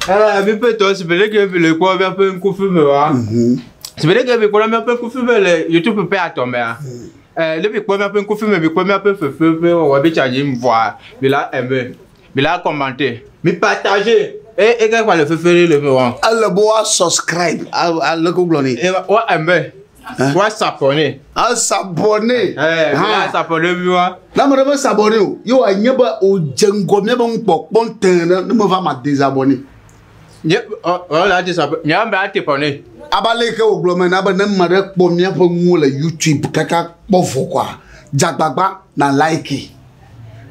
Mi ƒe tɔ si be ɖeke mi le kpɔ míaƒe ŋkufi me wa. Si be ɖeke mi kpɔ míaƒe ŋkufi me le YouTube ƒe atɔ mea. Ne mi kpɔ míaƒe ŋkufi me, mi kpɔ míaƒe fefe ƒe wɔwɔ bi tsa dzi vɔa, mi la aimer, mi la commenter, mi partager. E e ke kpa le fefe ɖe le me wa. Ele be woa subscribe ale ko gblɔ nɛ. E wa aimer, wa s'abonner. A s'abonner. Mi la s'abonner mi wa. Ne ame ɖe me s'abonner o, ye wòanye be wòdze ŋgɔ míabe nukpɔkpɔ tẽ ɖe ne meva ma désabonner. Nye ɔ ɔ la désabonner, nye ame ate abonner. Abe ale yi ke wògblɔ me na be ne ame ɖe kpɔ míaƒe nuwo le YouTube kaka kpɔ vɔ koa, dze agbagba na like,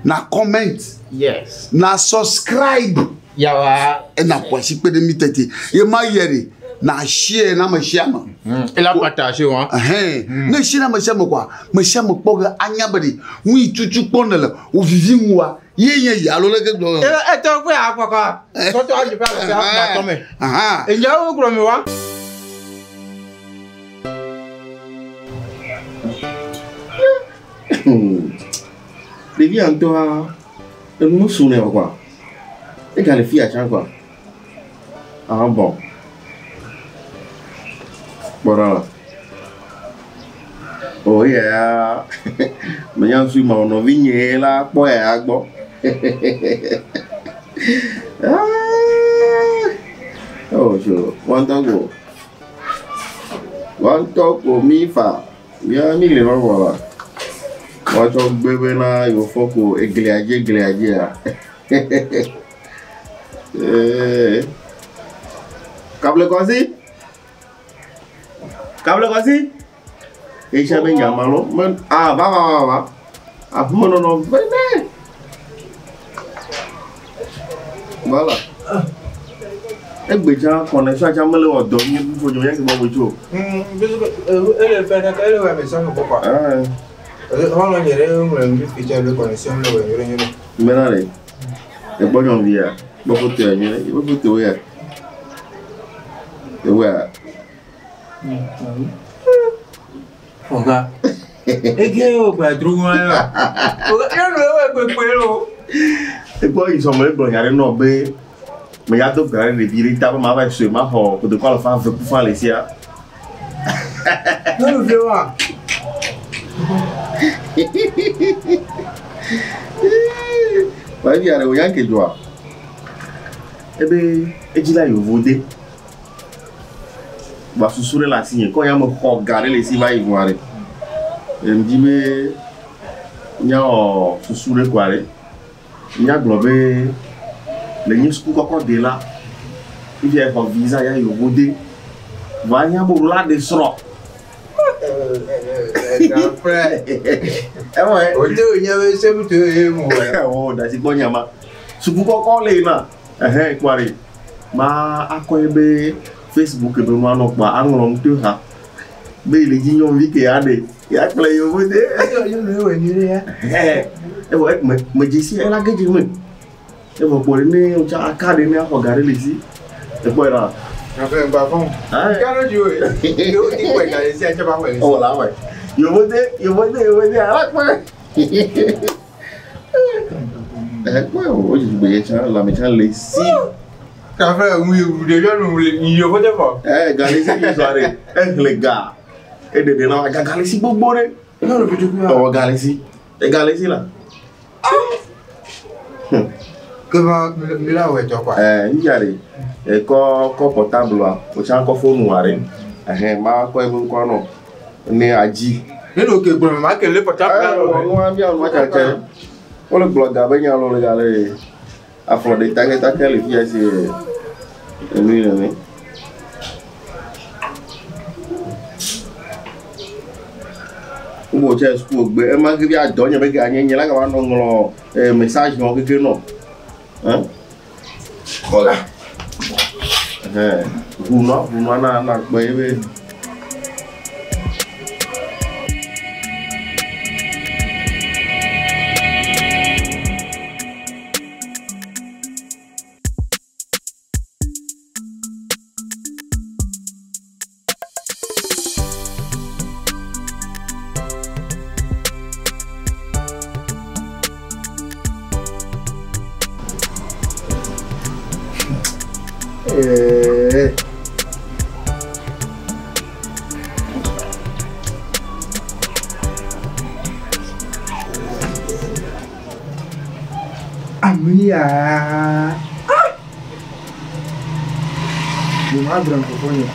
na comment, Yes. na subscribe. Yawa. Ena ƒo asi kpe ɖe mí tete. Ye ma yɛ ɖe, na share na ame sia ame. Ela partager wa. Ɛhɛn. Ne share na ame sia ame koa, ame sia ame kpɔ ge anya be ɖe nu yi tutu kpɔ nèle wò vivi ŋua, ye nye yi alo leke gblɔ. Etɔ kpe akpɔkɔ. Tɔtɔ adzi ƒe ame sia ame tɔ me. Ahan. Enyawo gblɔ mi wa. Ɖevia ŋutɔa, enu mesu nɛ o kɔa. Egale fi ya tsã kɔa. Ah bon. Kpɔ ɖa la. O eya menya ŋsu ma o nɔvinye la kpɔ ya gbɔ. Oh so wɔntɔ ko. Wɔntɔ ko mi fa. Mía mi le va vɔ la. Woatsɔ gbe bena yewo fɔ ko eglia dzi eglia dzia. Kable kɔsi. Kable kɔsi. Esia be nyama lo. Men ah va va va va. Aƒemenɔnɔ vene. Voilà. Egbe tsã connexion tsã mele wɔ dɔ nyuie fofo nye ke gbɔ tso. Ele fɛ ɖe ele wɔ message kɔ kɔ. Ah. Xɔlɔ nye ɖe ŋlɔ nu fi tsã be connexion le wɔ nyuie nyuie. Mena ɖe. Ekpɔ nyɔnuvia. Kpɔ foto ya nyuie. Kpɔ foto ya. Ewoa. Oga. Ege o gba dro wa ya. Oga nyɔnu ewo kpekpe lo. Ekpɔ yi sɔmɔ egblɔ nya ɖe nɔ be me ya do gbe ɖe ɖevi ɖe ta be ma va sue ma xɔ kotokɔ alafa eve kufa le sia. Nyɔnuvi wa. Wa via ɖe wonya ke dzɔa. Ebe edzi la yovo de. Ba susu ɖe le asi nye kɔ ya me xɔ ga ɖe le si va yi vɔa ɖe. Ŋdi be míawɔ susu ɖe koa ɖe. Míagblɔ be le nye suku kɔkɔ de la, fifia exɔ visa ya yovo de. Vɔa nya be wòla ɖe srɔ̃. Grand frère. Ewɔe. O te o nye be sebuto ye mu wɔ. O dasi kpɔ nyama. Suku kɔkɔ le na. Ɛhɛn kpɔa ɖe. Ma akɔ ye be Facebook be nua nɔ kpɔa aŋlɔ nu to ha. Be yi le dzi nyɔnuvi ke ya ɖe. Ya kplɔ yovo de. Nyɔnu ye wɔ nyuie ya. Ɛhɛn. Evɔ me me dzesi ela ge dzi me. Evɔ kpɔ ɖe ne wotsa aka ɖe ne axɔ ga ɖe le si. Ekpɔe ɖa. Grand frère ŋgba fɔn. Ka ɖo dzi o. Ye o ti kpɔe ga le si atse ba xɔe le si. Ewɔ la wɔe. Yovo de yovo de yovo de ala kpɔe. Ekpɔe o o dzidzi gbe tsã lãme tsã le si. Grand frère ŋu yi ɖevi nu le yovo de fɔ. Ɛ ga le si yi zɔ ɖe. Ehlẽ ga. Eɖeɖe na ga ga le si gbogbo ɖe. Nyɔnu vi tukui. Ɔwɔ ga le si. Ega le si la. Ke va mi la wɔ etɔ kɔa. Ɛ ndzia ɖe. Ekɔ kɔ portable wa. O tsã kɔ phone wa ɖe. Ɛhɛn ma kɔ ebe ŋkɔ nɔ. Ne adzi. Ne ɖo ke gblɔ ma ke le portable la Ɛ nua mia nua tsatsa. Wole gblɔ ga be nya lɔ le ga le afɔ ɖe takɛtakɛ le fia si enu yi nene. Wo tse suku gbe ema ke via dɔ nye be ga nye nye la ga va nɔ ŋlɔ message nɔ keke nɔ. Hein? Kɔla. Ɛhɛn. Ʋunua ʋunua na na kpɛ ye be. Ame ya. Nyemagblɔ fofonye.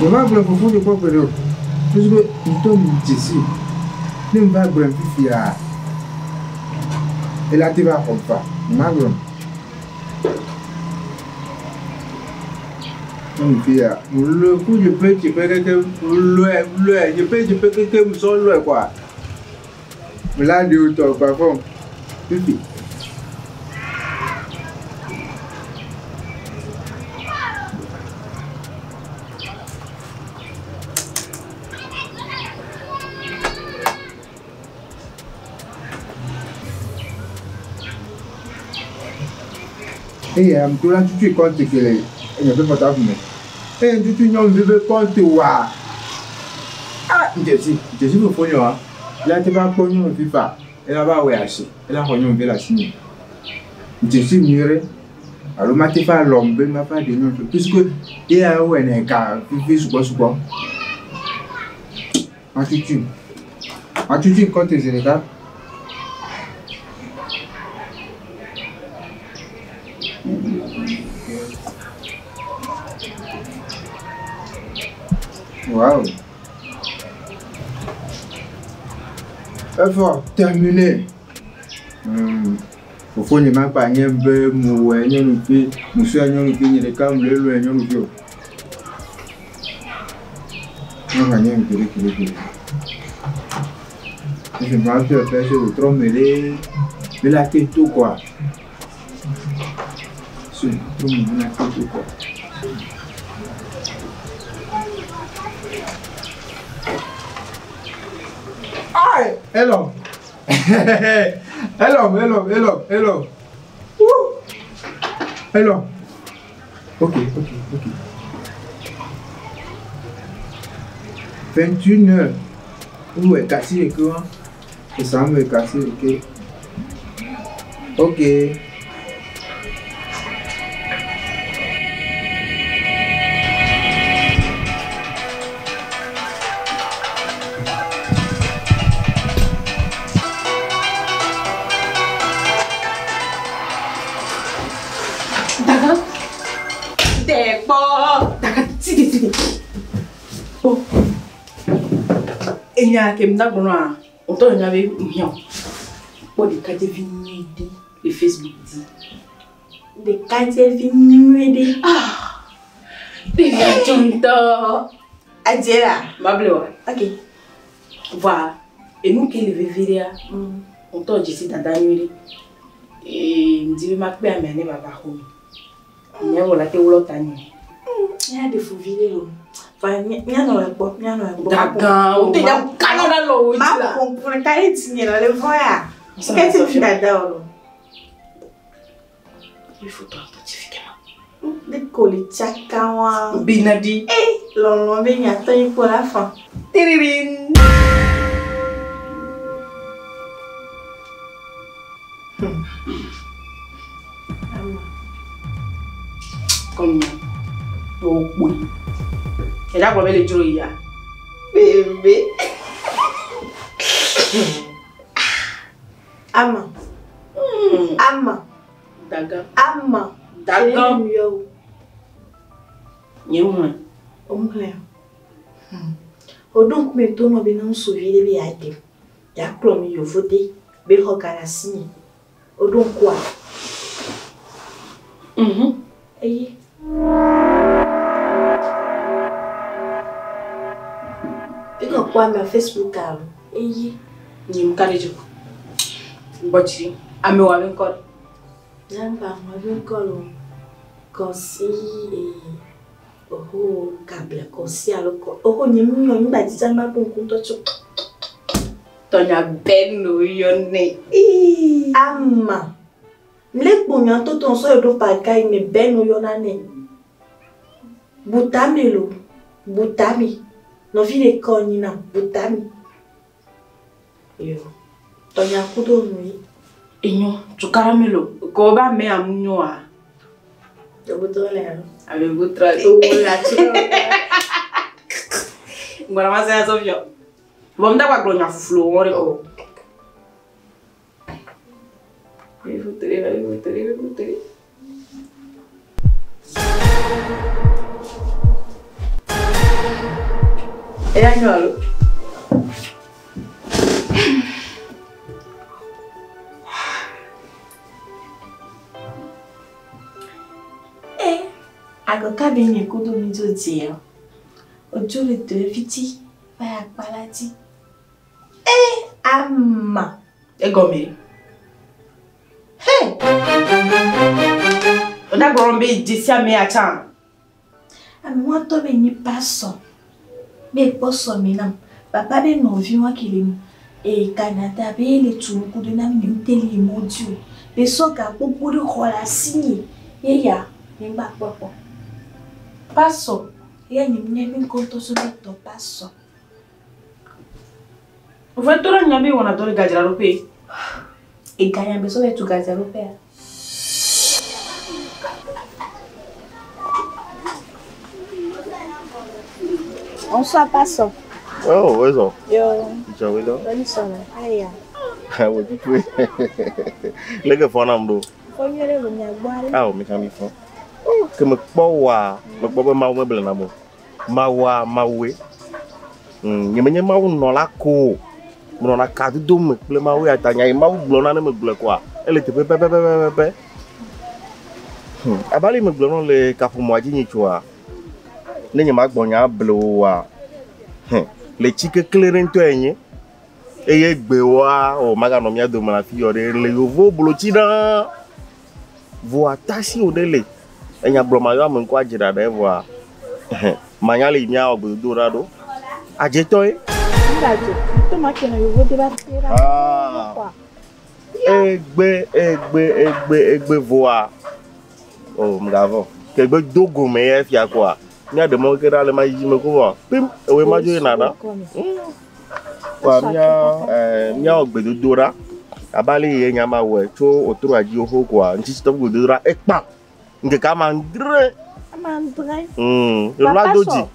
Nyemagblɔ fofonye kpɔ gbeɖe o. Puisque ŋutɔ medze sii. Ne meva gblɔe fifia, ela te va xɔm faa. Nyemagblɔm. Ne fia, melɔe ku dziƒe dziƒe keke melɔe lɔe dziƒe dziƒe keke mesɔ lɔe kɔa. Mela ɖe wòtɔ gba fɔm. Fifi. Eye ame la tutu compte ke le nye ƒe portable me. Eye tutu nyɔnuvi ƒe compte wa. Ah, ŋdzesi, ŋdzesi fofonye wa. La te va kpɔ nyɔnuvi fa. Ela va wɔe asi. Ela xɔ nyɔnuvi le asi nye. Ŋdzesi nyuie ɖe. Alo mate va lɔm be mava ɖe nyɔnuvi puisque eya wɔe ne ga vivi sugbɔ sugbɔ. Matutui. Matutui compte zi ɖeka. Wow. Evɔ terminé. Fofonye makpa nye be mewɔe nyɔnuvi, musɔe nyɔnuvi nye ɖeka mle lɔe nyɔnuvi o. Meva nyɔnuvi ɖe ɖe ɖe. Je me rappelle faire je trop mêlé. Mais la tête tout quoi. C'est trop mêlé la tête tout quoi. Aïe, hello. Hello, hello, hello, hello. Woo. Hello. Ok, ok, ok. 21 h. Où est cassé le cœur? Et ça me cassé le cœur. Ok. Daga. Dekpo. Daga, titi titi. Oh. Enya ke mna gbɔnɔ ŋutɔ nya be hiã. Kpɔ ɖekadzevi nyuie ɖe le Facebook dzi. Ɖekadzevi nyuie ɖe. Ah! Ɖevia dzo ŋutɔ. Adze la. Mable wa. Ok. Voa enu ke le veve ɖea, ŋutɔ dze si dada nyuie ɖe. Ee, ŋdi be makpe amea ne wòava xɔ me. Nye wɔ la te wlɔ ta nye. Mía ɖe fuvi ɖe o. Va míanɔ ekpɔ, míanɔ ekpɔ. Gagã, wo te nya kanɔ ɖe lɔ wo dzi la. Ma ƒo ka ye dzi nye le vɔ ya. Ke ti fi dada o lo. Il faut toi ŋutɔ tsi fi kema. Ne ko le tsaka wa. Bina di. Ee, lɔlɔ be nyatɔ yi kpo la fa. Tiririn. Comme o kpoe. Ẹ̀dá gbọ́ bẹ́ẹ̀ lè dúró ìyá. Bébé. Ama. Ama. Daga. Ama. Daga. Nye ŋu. O ŋu. O ɖo ŋkume to nɔ be ne ŋutsuvi ɖe be yeaɖem, yeakplɔ mi yevude be xɔ ga le asinye. O ɖo ŋkua? Eye. Ekɔ kpɔ amea Facebook alo? Eye. Nye mu ka ɖe dzi o. Gbɔdzi ame wɔ abe ŋkɔ ɖe. Nyagba ŋlɔ be ŋkɔ lo. Kɔsi ee oho kable kɔsi alo kɔ oho nye mu nyɔ nyigba dzidza ma ɖo ŋku ŋutɔ tso. Tɔnya bɛ no yɔ nɛ. Ama. Mle kpo nya toto nsɔ yɔ ɖo paga yi me bɛ no yɔna nɛ. Butame lo. Butame. Nɔvi ɖeka wònyi nam. Butame. Yo. Tɔnya ku ɖo nu yi. Enyo, tukara mi lo. Ko ba me amu nyoa. Yevutɔ le alo. Ame yevutrɔ le. Owó le atsrɔ. Ŋgbɔna ma se azɔ fiɔ. Vɔ mi da gba gblɔ nya fuflu wɔ ɖe o. Yevutrɔ, yevutrɔ, yevutrɔ. Eya nyɔ alo? Eh, agɔ ka be nye kudo mi dzo dzea? Odzo le do fiti va yi akpa la dzi. Eh, ama. Egɔme. Hey! O da gblɔ be dzesi ame ya tsã. Ame wa ŋutɔ be nyi pasɔ. Be kpɔ sɔme nam. Papa be nɔvi wa ke le e Canada be le tu ŋku ɖo nam nye ŋute le mɔ dzi o. Be sɔ ga gbogbo ɖe xɔ le asi nye. Ye ya nye ŋgba kpɔ kpɔ. Pasɔ. Eya nye nye mi ŋkɔ ŋutɔ so be tɔ pasɔ. Vɔ eto ɖe nya be wɔna dɔ le gadzraɖoƒe. Ega nya be sɔ be tu gadzraɖoƒea. Bonsoir, Pastor. Oh, wezo. Yo, Ìjọba lọ. bonne soirée. Aya. Àwọn ojútùú ẹ̀. Lẹ́gẹ̀ fọ́n náà ń do. Fɔnyere lo miagbɔ ale. Awo mi kan mi fɔn. Ke me kpɔ wa, me kpɔ be Mawu meble nam o. Mawua Mawue. Nye menye Mawu nɔla ko o. Menɔna kadodo me kple Mawu ya ta nya yi Mawu gblɔna ne megblɔe koa, ele teƒe pɛpɛpɛpɛpɛ. Abe ale yi megblɔ nɔ le kaƒomɔa dzi nyi tsoa, ne nye magbɔ nya able o oa, le tsi kekle ɖe ŋutɔ enye. Eye gbewoa, o maganɔ mía dome le afi yɔ ɖe le yevo blotsi ɖaa. Vɔa tasi wo ɖe le. Enya gblɔ mayɔ ame ŋkɔ adze ɖa ɖe vɔa, manya le yi míawɔ gbedodo ɖa ɖo. Adzetɔ ye. Ngadzo. To ma ke na yovo de ba te ra. Ah. Kwa. Egbe, egbe, egbe, egbe vɔa. O, megavɔ. Ke egbe do gome ye fia koa, míaɖe mɔ ke ɖa le ma yiyim me ko vɔ. Pim, ewoe ma dzo yina ɖa. Kɔa míawɔ gbedodo ɖa. Abe ale yi enya ma wɔe tso wòtrɔ adzi xoxo koa, ŋutitsitɔ ƒe gbedodo ɖa ekpã. Ŋkeke ame adre. Ame adre. Ɖo la do dzi.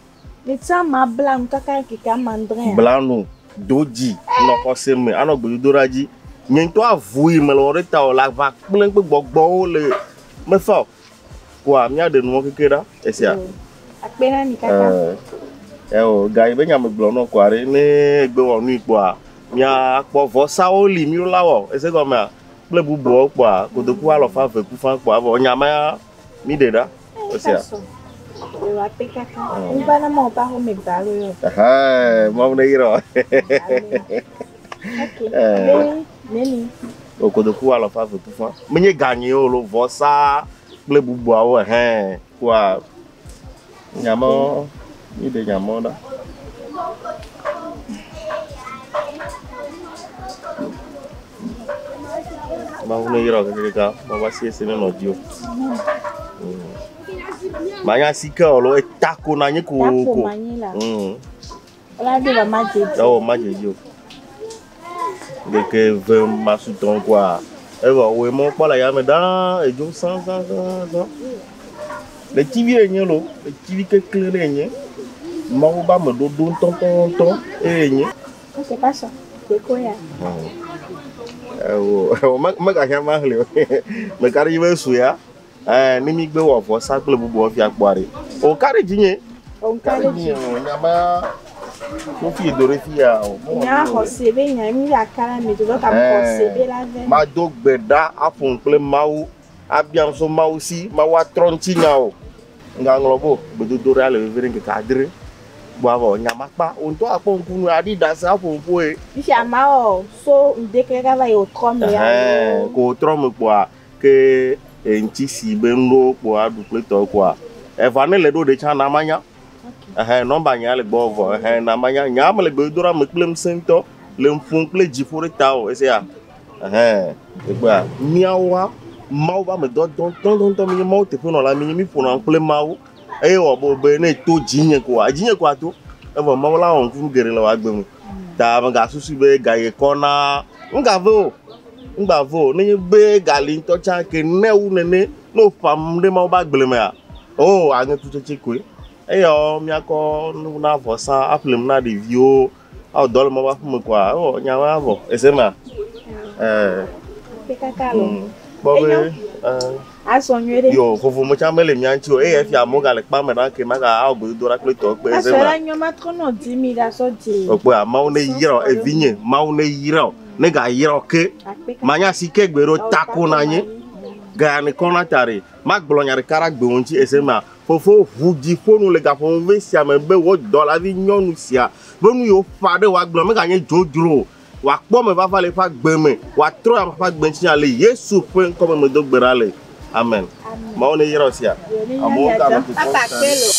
Ne tia ma bla nu kaka ŋkeke ame adre. Bla nu, do dzi, nɔ xɔse me, anɔ gbedodo ɖa dzi. Nye ŋutɔ avu yi me le wɔ ɖe ta o le aʋa kple kple gbɔgbɔwo le mefa o. Koa míaɖe nuwo keke ɖa esia. Akpe na mi kaka. Ewo ga yi be nya megblɔ nɔ koa ɖe ne egbe wɔ nui kpoa míakpɔ vɔsawo li míwo la wɔ ese gɔmea kple bubuawo kpoa kotoku alɔfa eve kufa kpoa vɔ nya ma mi ɖe ɖa esia. Yo akpe kaka. Ŋgba na ma ba xɔ me gba lo yo. Mawu ne yrɔ. Ok. Be neni. O kotoku alɔfa eve kufa. Menye ganyi o lo vɔsa kple bubuawo ɛhɛn kpoa nyamɔ mi ɖe nyamɔ ɖa. Mawu ne yrɔ kekeka Mawu asi esi ne nɔ dzi o. Manya sike o lo eta ko na nye ko Tako ko. manyi la. Ola de ba ma dze dzi. Ewɔ ma dze dzi o. Ŋkeke ve masutɔ koa evɔ woe mɔ kpɔ le yame ɖaa edzo sã sã sã sã. Le tsivi enye lo, le tsivi kekle ɖe enye. Mawu be ame ɖoɖo ŋutɔŋutɔŋutɔ eye enye. Ok, pastor. Deko ya. Ewo, ewo megahiã ma xlẽ o. Meka ɖe dzi be su ya. Ne mi gbe wɔ vɔsa kple bubuawo fia kpɔa ɖe. O ka ɖe dzinye. O Ka ka ɖe ɖe dzinye dzi. o nyama. Wofi do ɖe fia o. Nya xɔse be nya mi la kala mi do ka xɔse be la ve. Mado gbe ɖa aƒo nu kple Mawu. Abiam so Mawu si, Mawu atrɔ ŋutinya o. Ŋgaŋlɔ bo gbedodo ɖa le veve ɖe ŋkeke adre. Gbɔ avɔ nyamakpa, wo ŋutɔ akpɔ ŋkunu aɖi ɖase aƒo ŋku ye. Fifia ma wɔ so ŋde keke va yi wòtrɔ me ya. Ɛhɛn, ko wòtrɔ me kpoa ke ŋuti si be nuɖewo kpoa aɖu kple tɔwo kpoa. Eva ne le ɖo ɖe tsã na manya. Ɛhɛn, nɔmba nya le gbɔ vɔ. Ɛhɛn, na manya. Nya me le gbedodoɖa me kple ŋusẽ ŋutɔ le ŋu kple dziƒo ɖe ta o. Esia. Ɛhɛn, ekpɔa míawoa Mawu be ame dɔdɔ ŋutɔŋutɔ mi nye Mawu teƒenɔla mi nye mi ƒona nu kple Mawu. Eye wɔ be be ne to dzinye koa, dzinye koa to. Evɔ Mawu la wɔ ŋkunu geɖe le wò agbe me. Ta megasusu be ga yi kɔ na ŋgave o. Ŋgbave o. Nenye be gali ŋutɔ tsã ke ne wu nene Ne woƒã nu ɖe Mawu be agble mea, o aŋetutsetse koe. Eya míakɔ nu na vɔsa aƒle nu na ɖeviwo, awɔ dɔ le Mawu ƒe aƒeme koa, ewɔ nya ma vɔ. Ese mea? Ɛɛ. Kaka lo. Kpɔ be Azɔ nyuie ɖe. Yo, vovo tsã mele mía ŋuti o. Eye efia amewo gale kpa me ɖa ke maga awɔ gbedodoɖa kple tɔwo kpe. Ese Azɔ mea? la nyɔ matrɔ nɔ di mi ɖa sɔ di. Okpɔa, Mawu ne yra wò, evinye, Mawu ne yra wò, ne gayra wò ke. Manya si ke gbe ɖo tako na nye. Gaya ne kɔ na ta ɖe. Magblɔ nya ɖeka ɖe agbewo ŋuti ese mea. Fofo ʋu dziƒo nu le gaƒoƒo sia me be wò dɔlavi nyɔnu sia be nu yiwo ƒã ɖe wò agble me meganye dzodzro o. Wòakpɔ me vava le eƒe agbe me. Wòatrɔ ame ƒe agbe ŋuti le Yesu ƒe ŋkɔ me medo gbe ɖa le. Amen. Mawu ne yra wò sia. Amewo ganɔ kpɔkpɔm Papa ta. kpe lo.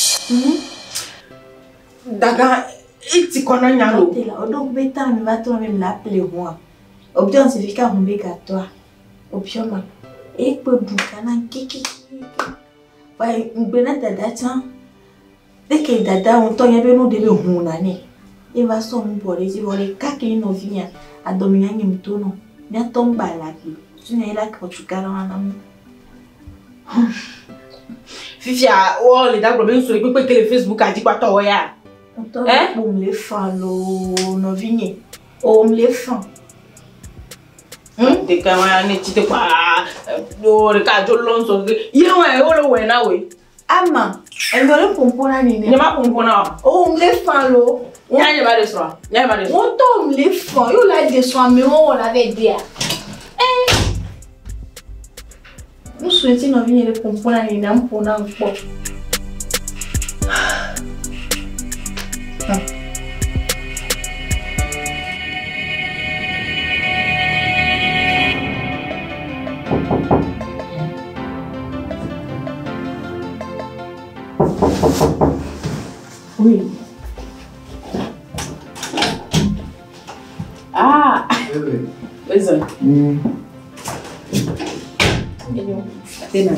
Dada, eti kɔ na nya lo. Tela, o donc be temps mi va trɔ be mi la ple hɔa. O biɔ si fi ka hun be gatoa. O biɔ ma. E kpe ɖu kana kiki. Va ŋgbe na dada tsã. Eke dada ŋutɔ nye be nu ɖe be hun na ne. E va sɔ nu bɔ ɖe dzi vɔ ɖeka ke nɔvi nya adɔme nya nye ŋutɔ nɔ. Míatɔ ŋgba le agbe. Tsunya yi la kɔ tukala wa na mi. Fifia, wo le da gblɔ be ŋutsu kpekpe ke le Facebook adzi kpatɔ wɔ ya. Ŋutɔ Eh? kpom le fa loo nɔvi nye. O le fa. Ɖeka wa ya ne tsi te kpa, wo ɖeka dzo lɔ ŋutsu ke. Ye wa ye wo le wɔe na woe. Ama, enyɔ le ƒoƒo na nene. Nye ma ƒoƒo na o. O le fa loo. Nya nye ma de srɔ̃. Nya nye ma de srɔ̃. Ŋutɔ le fa. Yo la de srɔ̃ amewo wɔ la vɛ dea. Eh. Ŋutsu ŋuti nɔvi nye le ƒoƒo na nene, am ƒo na ŋkpɔ. Oui. Ah. Listen. Enyo. Tena.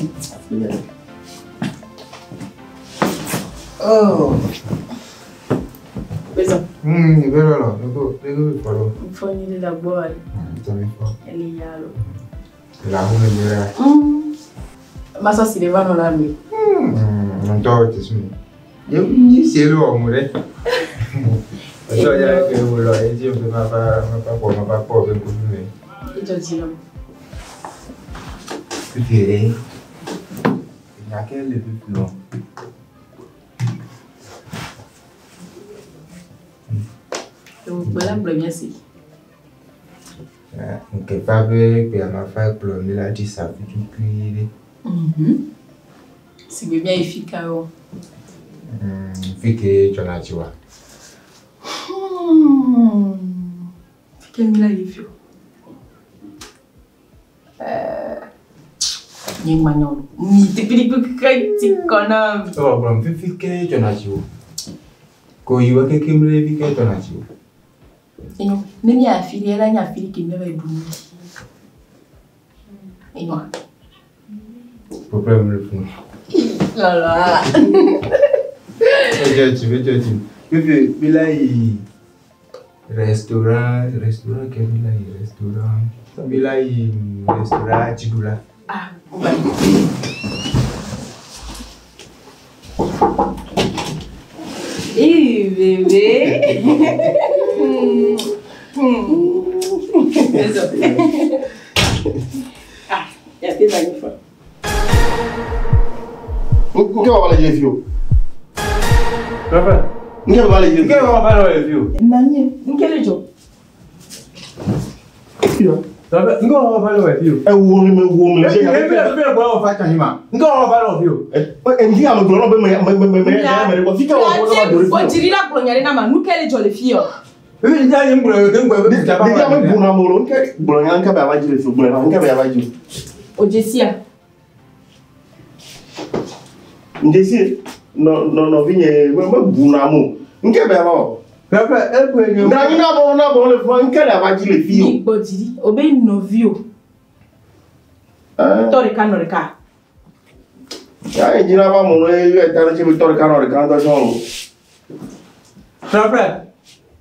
Oh. Listen. Ìbéèrè lọ, lóko lóko ìfọ̀rọ̀. Mfoni le la gbọ́ ale. Tàbí fọ́. Ele yalo. Ìlàhùn mi nira. Masa si le va nɔ la mi. Ntọ́ ti sùn mi. Yé ṣe ló ọ̀mù rẹ̀. Ọjọ́ ìyá ẹgbẹ́ wo lọ, èyí tí o fi máa bá máa bá pọ̀ máa bá pọ̀ bí kò fún mi. Edzɔ dzi nam. Fífi rẹ̀ ìyàkẹ́ lè fífi lọ. Ewɔ la gblɔ mía si. Nkefa be gbe amafa kplɔ mi la dzi sa tukui ɖe. Si gbe mía yi fi ka wo. Fi ke dzɔna dzi wa. Fi ke mi la yi fi o. Nye ŋma nya o. Mi teƒe ɖe ti kɔ nam. Ewɔ gblɔm fifi ke dzɔna dzi o. Ko yi wo kekem ɖe fi ke dzɔna dzi o. Enyo, ne mi afi ɖe la nye afi ɖe ke mi va yi ɖu nu. Enyoa. Problème le fún. Lala. Edzɔ dzi, edzɔ dzi. Fifi mi la yi restaurant, restaurant ke mi la yi restaurant. Mi la yi restaurant dziɖula. Ah, ba. Eh, bébé. Désolé. Ah, il y a tes amis fois. Nke baba le dze fi o. Papa. Nke baba le dze fi Nke o. baba le fi o. Nani, nkele jo. Papa, nke baba le fi o. Ewo mi me wo mi le dze Ebi ebi ebi wɔ fa tsa ma. Nke baba le fi o. Ŋdi ame gblɔ na be me me me me me me me fi ke wɔ wɔ va do ɖe fi o. Ojiri la gblɔ nya ɖe na ma, nu kele dzɔ le fi yɔ. Ebi dza yi ŋgblɔ ke ŋgblɔ be dza ba. Ɖevi ame bu na amewo lo nke gblɔ nya nke be ava dzi le fi o gblɔ nya nke be ava dzi o. Ojesia. Ndesi nɔ nɔ nɔvinye me me bu na ame o nke be ava o. Papa ebi nye. Ndanyi na bɔ na bɔ le fi ma nke le ava dzi le fi o. Ni gbɔ dziri, o be nɔvi o. Tɔ ɖeka nɔ ɖeka. Ya ye dzi na va mɔ no ye eta ne tse be tɔ ɖeka nɔ ɖeka ŋutɔ sɔŋ o. Papa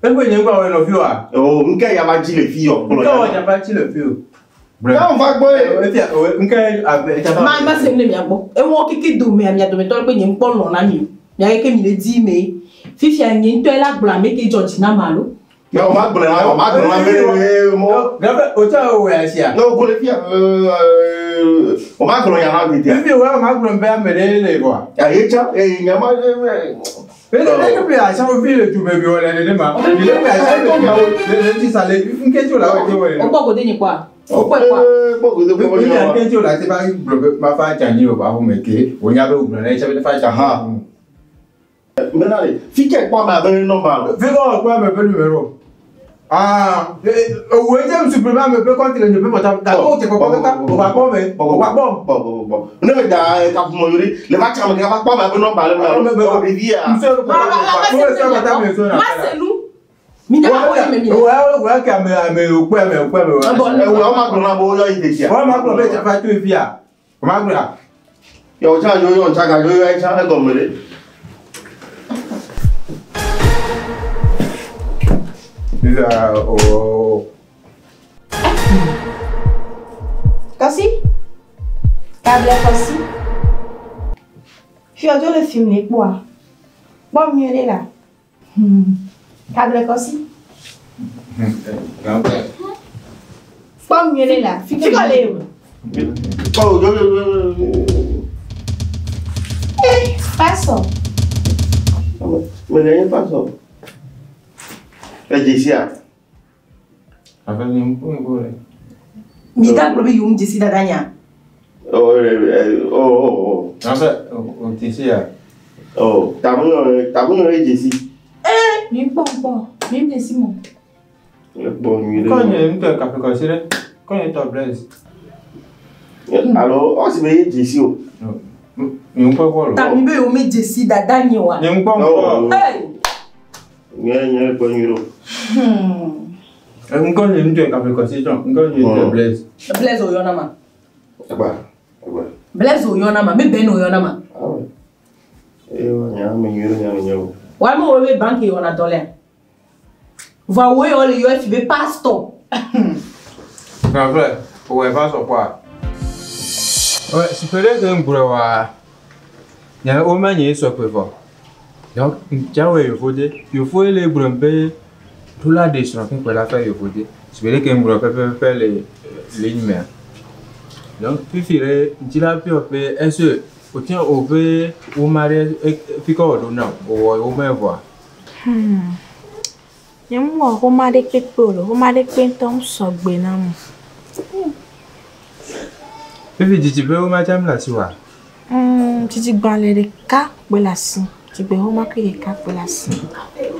ebi nye ŋgblɔ wɔ nɔvi wa. O nke ya va dzi le fi o. Nke wɔ dza ba tsi le fi o. Ya va gbɔ ye. Efia o nke abe tsafa. Ma ma se ne mia gbɔ. Ewɔ keke dome mia dometɔ ɖe kpe nye ŋkpɔ lɔ na mi o. Mia keke mi le di me. Fifia nye ŋutɔe la gblɔ ame ke dzɔ dzi na ma alo. Ya o ma gblɔ na o ma gblɔ na me mo. Gafe o tsa o wɛ asia. Ne o ko le fia o ma gblɔ nya na mi dia. Fifi o ma gblɔ be ame ɖe le vɔa. Ya ye tsa e nya ma Ne ne ne pe asia o fi le tu me bi o le ne ma. Ne pe asia o le le ti sa le nke tso la o ti o le. O kpɔ gode nye kpɔa? O kpɔe kpɔa? Kpɔ gode kpɔ Ne nke tso la ti ba gblɔ be ma fa dza nyi o ba ho me ke o nya be o gblɔ ne tsa be fa dza ha. Mena le fi ke kpɔ ame abe nɔmba lo. Fi kɔ kpɔ ame ƒe numéro. Ah, òwò ẹjẹ mi supprimer ame ƒe compte le nye ƒe portable. Gake o tse kpɔkpɔ kaka, o va kpɔ me, o va kpɔ. Bɔ bɔ bɔ. Ne me da kaƒomɔ yori le va tsa me ke va kpɔ ame abe nɔmba le me. O ɖevia. Ma se nu. Mi nya ma kpɔ nye me mi. Wò wò ke ame ame o kpɔ ame o kpɔ ame o. Ewo o ma gblɔ na bo yɔ yi desia. Wọ́n ma gblɔ be tsafa to efia. O ma gblɔ. Yɔ tsa yɔ yɔ tsa ga yɔ yɔ tsa egɔme ɖe. Oh. Kassi Kable Kassi Fiodo le film ne kpɔa? Kpɔ nyuie ɖe la. Kable Kassi. Kpɔ nyuie ɖe la. Fi kɔ le o. Oh, yo yo yo. Eh, pasɔ. Me le nye pasɔ. Edzesia. Afe ni ŋku ŋku le. Mi da gblɔ be yewo ŋu dzesi dada nya. Oh oh oh. Afe o ti si ya. Oh, tamu tamu ye dzesi. Eh, mi kpɔ kpɔ. Mi dzesi mo. Le kpɔ nyuie ɖe. Kɔ nye ŋutɔ kafe kɔsi ɖe. Kɔ nye tɔ Blaise. Alo ɔsi me ye dzesi o. Nye ŋkpɔ kpɔ lo. Ta mi be yewo me dzesi dada nye wa. Nye ŋkpɔ ŋkpɔ. Hey. Nye nye kpɔ nyuie ɖo. Ŋkɔ nye ŋutɔ kafe kɔsi tsɔ. Ŋkɔ nye ŋutɔ Blaise. Blaise o yɔna ma. Agba agba. Blaise o yɔna ma. Mi Ben o yɔna ma. Awo. Eyo nya me nyuie ɖo nya me nye o. Wa me wo be banque yɔna dɔ lea. Va wo yɔ le yɔ efi be pastor. Grand frère, o wɛ fa sɔ kpɔa. Ouais, supérieur ke ŋgblɔ wa. Nya wo ma nye sɔ kpe vɔ. Donc, ŋdza wɔ yevo de. Yevo le gblɔ be ɖo la ɖe srɔ̃ kpekpe la fɛ yevo de. Supérieur ke ŋgblɔ pɛpɛpɛ le ligne mea. Donc, fifi ɖe ŋdzi la biɔ be est-ce o tiɲɛ o be wo ma ɖe fi kɔ wɔ ɖo na o wɔ wo mɛ vɔa. Nye mu wɔ xɔma ɖe kpekpe o le. Xɔma ɖe kpe ŋutɔ ŋu sɔgbe na mu. Fifi dzidzi be wo ma dzam le asi wa. Dzidzigbalẽ ɖeka kpe le asi. Dzigbe xɔma kpe ɖeka kpe le asi.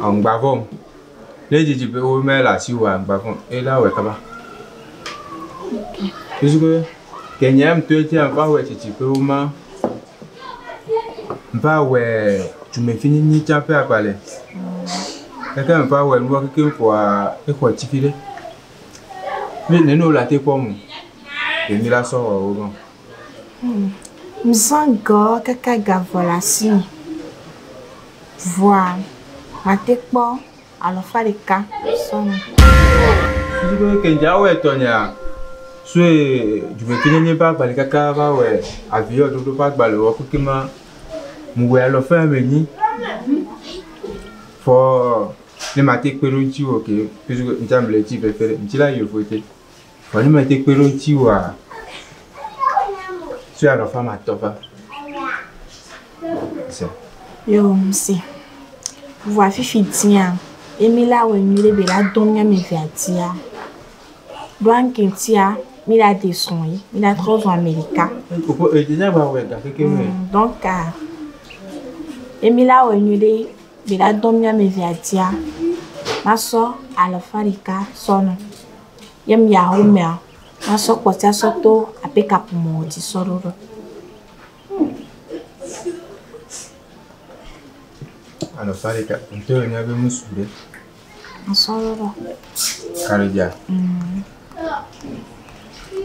Ŋgba vɔm. Ne dzidzi be wo mɛ le asi wa ŋgba vɔm. Ela wɔ kaba. Puisque ke nye ŋutɔ dzi va wɔ dzidzi be wo ma va wɔ dzumefinyi tsã ƒe agbalẽ. Keke va wɔ nua keke ƒoa exɔ tsi fi ɖe. Mi nene wo le ate kpɔm o. Ke mi la sɔ wɔ wo gbɔ. Mzã gɔ kaka gavɔ le asi. Vɔa mate kpɔ alɔfa ɖeka sɔnu. Puisque ke ŋdza wɔ etɔnya sue dzumefinyi ƒe agbalẽ kaka va wɔ avion ɖoɖo ƒe agbalẽ wɔ keke ma mu wɔ alɔfa ame nyi. Fɔ ne mate kpe ɖo ŋuti o ke puisque ŋdza me le tsi fefe ɖe ŋuti la yevo te. Fɔ ne mate kpe ɖo ŋuti oa sue alɔfa ma tɔ va. Se. Yo msi. Vɔa fifi dzia emi la wɔ nyuie ɖe be la dɔn míame evea dzia. Ɖoa ŋke ŋutia mi la ɖe srɔ̃ yi. Mi la trɔ zɔ ame ɖeka. Koko edze gba wɔ ga keke me. Donc emi la wɔ nyuie ɖe be la dɔn míame evea dzia. Masɔ alɔfa ɖeka sɔnu. Ye mi ya xɔmea masɔ kpɔtia sɔ to abe kaƒomɔ dzi sɔ ɖo ɖo. Alɔfa ɖeka ŋutɔ nya be musu ɖe. Masɔ ɖo ɖo. Kaɖedza.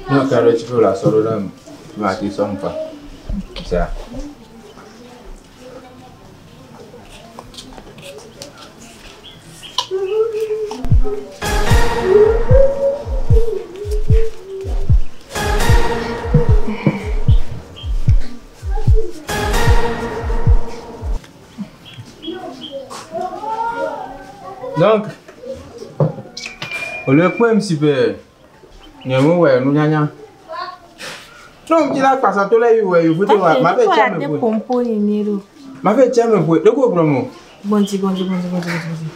Ne kaɖe tsi ƒe la sɔ ɖo ɖe ma te sɔ ŋfa. Sia. Donc, o le kpem si be nye mo wɛ nunyanya. No mi la kpasa to le yi wɛ yovo te wa ma fɛ tsia me ƒoe. Pompo ni ro. Ma fɛ tsia me ƒoe. Ɖe ko gblɔ mo. Bonti bonti bonti bonti bonti.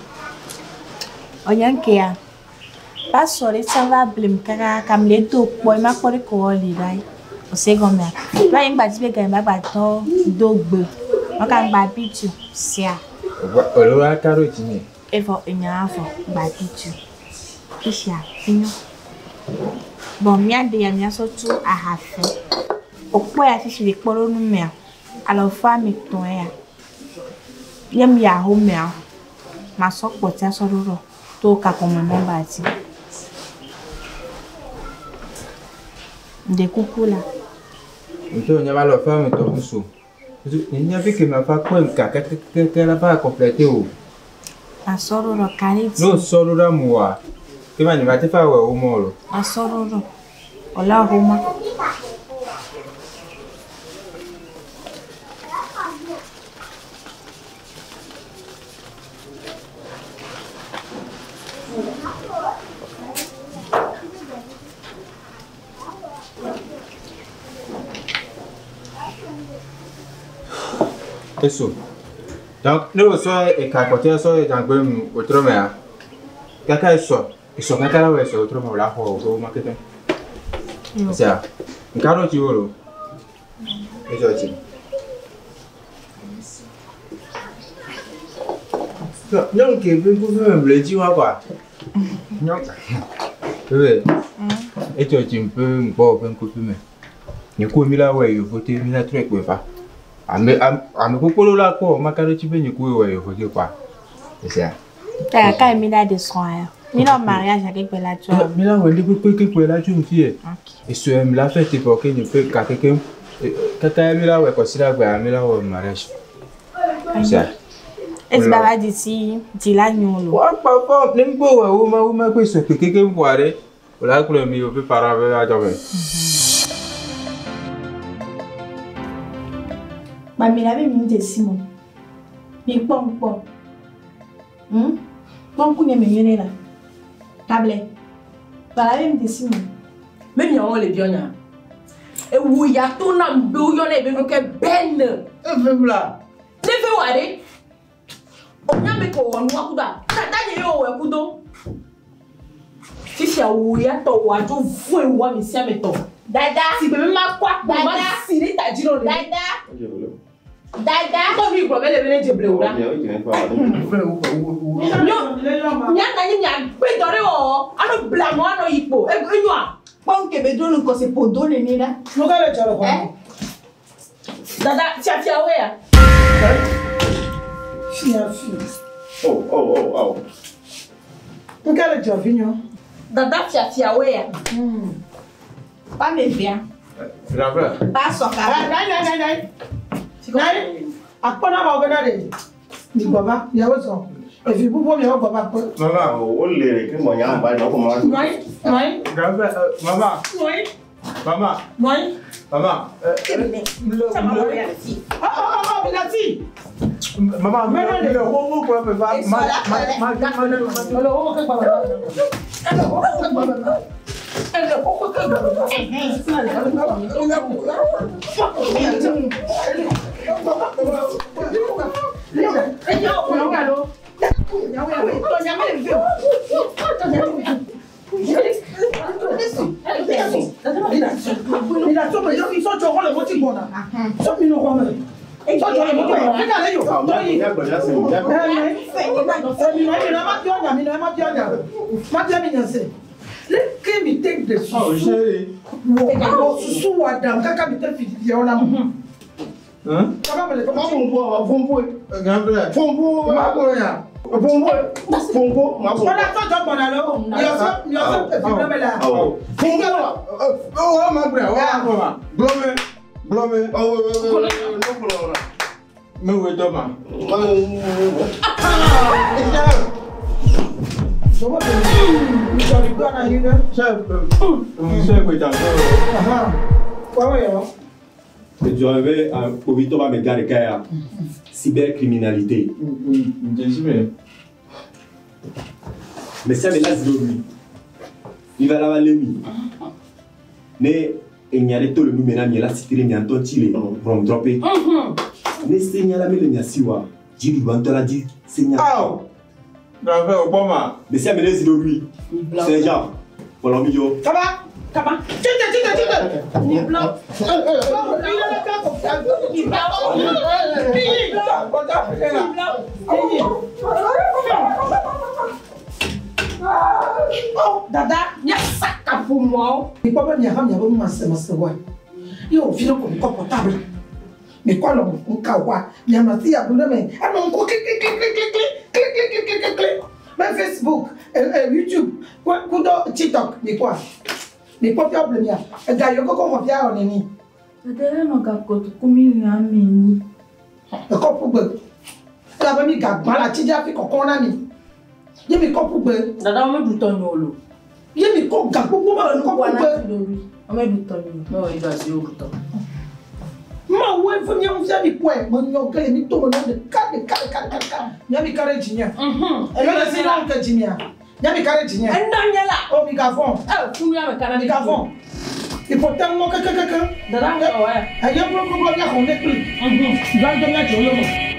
Oyan ke ya. Pa sore tsa va blim kaka kam le to kpɔ ma kpɔ ɖe ko li dai. O se gɔmea. Va yin gba ti be ga ba gba tɔ do gbe. O ka gba bitu sia. O le wa ka ɖo dzi nye. Evɔ enya avɔ gba bitu. Fisia inyo. Bon mía de ya mía sɔ tu ahafe. O kpɔ ya fifi le kpɔ ɖo nu mea. Alo fa mi tɔn ya. Ye mi ya ho mea. Ma sɔ kpɔtia sɔ ɖo ɖɔ. To kakɔme mɔ ba ti. Nde kuku la. Ntɔ nye va le fa mi tɔ ŋusu. Nye fi ke ma fa kpɔe ka kɛkɛkɛ la fa complète o. Ma sɔ ɖo ɖɔ ka ɖe dzi. N'o sɔ ɖo ɖa mu wa. Ke ma nye ma te fa wɛ wo mɔ lo. Ma sɔ ɖo ɖɔ. Ola ho ma. Eso. Donc, ne o sɔ eka kɔtɛ sɔ dzagbe mu wòtrɔ mea. Kaka esɔ. Esɔ kaka la wɔ esɔ wòtrɔ me wòla xɔ o ma keke. Sia. Nka ɖo tsi wo lo. Edzɔ tsi. Nyɔnu ke ƒe ŋkuvi me ble dzi wa kɔa. Nyɔnu. Bebe. Edzɔ tsi ƒe ŋkpɔ ƒe ŋkuvi me. Nye ko mi la wɔ yovo te mi la trɔe kpe va. Ame ame kpokpolo la kpɔ maka ɖe tsi be nye ko wɔ yovo te kɔa. Sia. Ta ka mi la de srɔ̃ ya. Mi la mariage ake gbe la tso. Mi la wɔ ndi kpekpe kpe la tso ŋuti ye. Esɔ mi la fɛ te fɔ ke nye ƒe ka keke. Kaka mi la wɔ kɔsi la gbea mi la wɔ mariage. Sia. Esi baba di si di la nyo lo. Wa kpa fɔ ne ŋgbɔ wɔ wo ma wo ma kpe sɔ kpe keke ŋkɔa ɖe. O la kplɔ mi o ƒe para be adzɔ me. Ba mi la be mi de si mo. Mi kpɔ ŋkpɔ. Kpɔ ŋku nye me nyuie ɖe la. Table. Ba la be mi de si mo. Me miawo le biɔ nya. Ewu ya to nam be woyɔna be nu ke bɛn. Efe bla. Ne fe wa ɖe. O nya me ko wɔ nua kudo a. Tata nye ye wòwɔe kudo. Fifia wu ya tɔ wɔ adzo voe wɔ ame sia ame tɔ. Dada. Si be me ma kɔ akpo ma Dada. si ɖe ta dzi nɔ ɖe. Dada. Dada. Kɔ nu yi gblɔ be le be ne dze ble o la. Mia na nyi mia gbe dɔ ɖe wɔwɔ. Anɔ ble amewo anɔ yi kpo. Enyoa. Kpɔ ŋke be do nu kɔse podo nene la. Nu ka le dzɔ le xɔ me? Dada fiafiawoe ya. Fia fi. Oh, oh, oh, oh. Nu ka le dzɔ vi nyɔ? Dada fiafiawoe ya. Pa me via. Grave. Pa sɔ ka. Nai nai nai nai. Nai. Akpɔ na ma wo bena ɖe. Mi gbɔ va, miawo zɔ. Evi bubu miawo gbɔ va kpɔ. Mama. O le ke mɔ nya ba nɔ ko ma. Nɔi nɔi Grave. Mama. nɔi Mama. nɔi. Mama. Sama wɔ ya fi. Ɔ ɔ ɔ ɔ mi la ti. Mama, Mama, le wo wo kplɔ me va. Ma ma ma ma ma. Olo wo ke gbɔ va. Olo wo ke gbɔ va. Olo wo ke gbɔ va. Oh, chérie. Hein? Grave. Oh, ma bre, oh, ma. Glome. Glome. Me we do ma. Chef, monsieur J'avais un Covid va me garder cybercriminalité. Jésus mais. Me sia ame la zi ɖoɖoe. Mi va la va lé mi. Ne enya ɖe to le nu me na mi la si te ɖe mia ŋutɔ ŋuti le ʋɔnudrɔ̃ƒe. Ne senya la mele mia si oa, dziɖuɖua ŋutɔ la dzi senya. Awo. Grand-frère, o gbɔ ma. Me sia ame ne zi ɖoɖoe. Sergent, kplɔ mi dzo. Kaba. Kaba. Tite, tite, tite. Oh, dada, míasa kaƒomɔawo. Mikpɔ be miaha miaƒe numasemasewɔe. Ye wòvi ɖe ko mikɔ portable. Mikɔ nɔ ŋka wa mianɔ asi abu ɖe me. Anɔ ŋku kliklikliklikli kliklikliklikli. Be Facebook, YouTube, kudo TikTok mikpɔa. Mikpɔ fia ble mia. Ega yiwo kɔkɔ xɔ fia wɔ neni. Dada la nɔ gakotoku miliɔn ame enyi. Ekɔ ƒu gbe. Elabe mi gagbã le atsi dzi hafi kɔkɔ na mi. Ye mi kɔ ƒu gbe. Dada womeɖu tɔ nyo lo. Ye mi kɔ ga gbogbo ma kɔ ƒu gbe. Womeɖu tɔ nyo. Mewɔ yi do asi woɖu tɔ. Mawu efe mía ŋu fia mi kpɔe. Menyɔ ge le mi to me na ɖeka ɖeka ɖeka ɖeka ɖeka. Mía mi ka ɖe dzinye. Eye le si la ŋke dzinyea. Mía mi ka ɖe dzinye. Enɔ nye la. O mi ga vɔ̃. Funu ya me ka na mi ga vɔ̃. Iƒo te ŋɔ kekekekeŋ. Dada ŋkɔ wɔ ya. Eye gblɔgblɔgblɔ mía xɔ ne kpli. Gblɔ ŋutɔ mía dze wo yome.